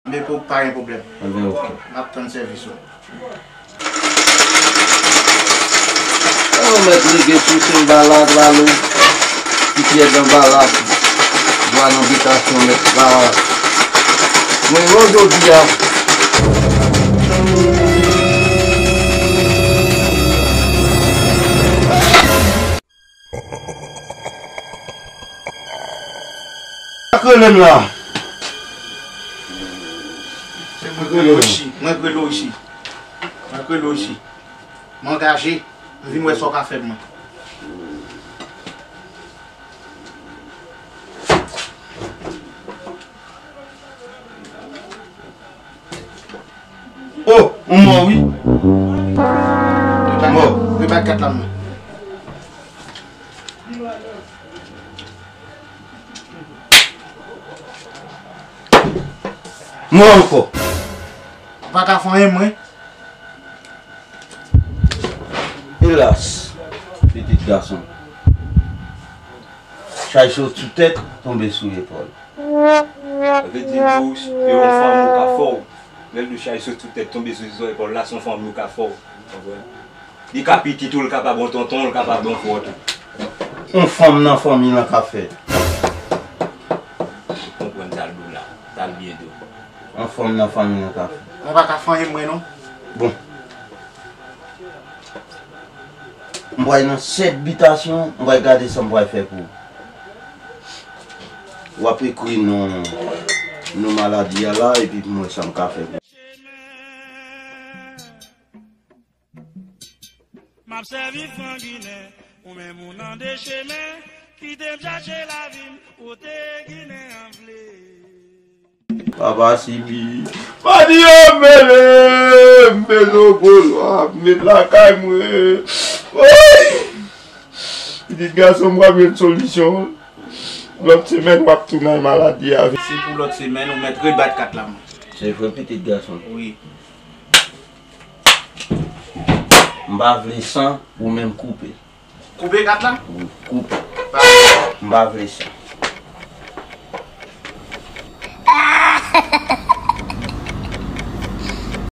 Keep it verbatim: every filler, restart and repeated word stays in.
Depo pa gen pwoblèm. Ebyen, oke. M ap tann sèvis ou. Ou mèt rege sou senbal la, lalo. Ti pyè nan bal la. Vwa nan bitasyon mèt la. Mwen, jodi a. Sa k rele m la? Se mwen k rele w ichi. Mwen k rele w ichi. Mwen k rele w ichi. M angaje. M vin wè sa w ka fè mwen. Oh, ou mò wi. Mò. Rebat kat la mwen. Mò ankò. Ou pa ka fè anyen mwen. Elas, pitit gason. Chay sot sou tèt, tonbe sou epòl. Sa vle di, di w, se yon fanm ou ka fè w. Lè l di w chay sot sou tèt, tonbe sou, sou epòl la, se yon fanm ou ka fè w. Konprann? Li ka pitit ou, li kapab yon tonton, li kapab yon frè tou. Yon fanm nan fanmi lan ka fè. Ou konprann sa l di w la, sa l byen di w. Yon fanm nan fanmi lan ka fè. Mwen pa ka fè anyen mwen non. Bon. M pral nan sèt bitasyon, m pral gade sa m pral fè pou ou. W ap ekri non, non maladi a la, epi pou mwen sa m ka fè pou ou. M ap sèvi fran Ginen, ou menm ou nan de chemen, kite m chache lavi m, kote Ginen an vle. Papa Sibi, pa di yo mele, m bezwen gwo lwa, m met lakay mwen. Woy! Pitit gason m pral jwenn solisyon. Lòt semèn w ap tounen maladi a. Se pou lòt semèn, ou mèt rebat kat la mwen. Se vre pitit gason. Wi. M pa vle san, ou menm koupe. Koupe kat la? Wi, koupe. Pa. M pa vle san.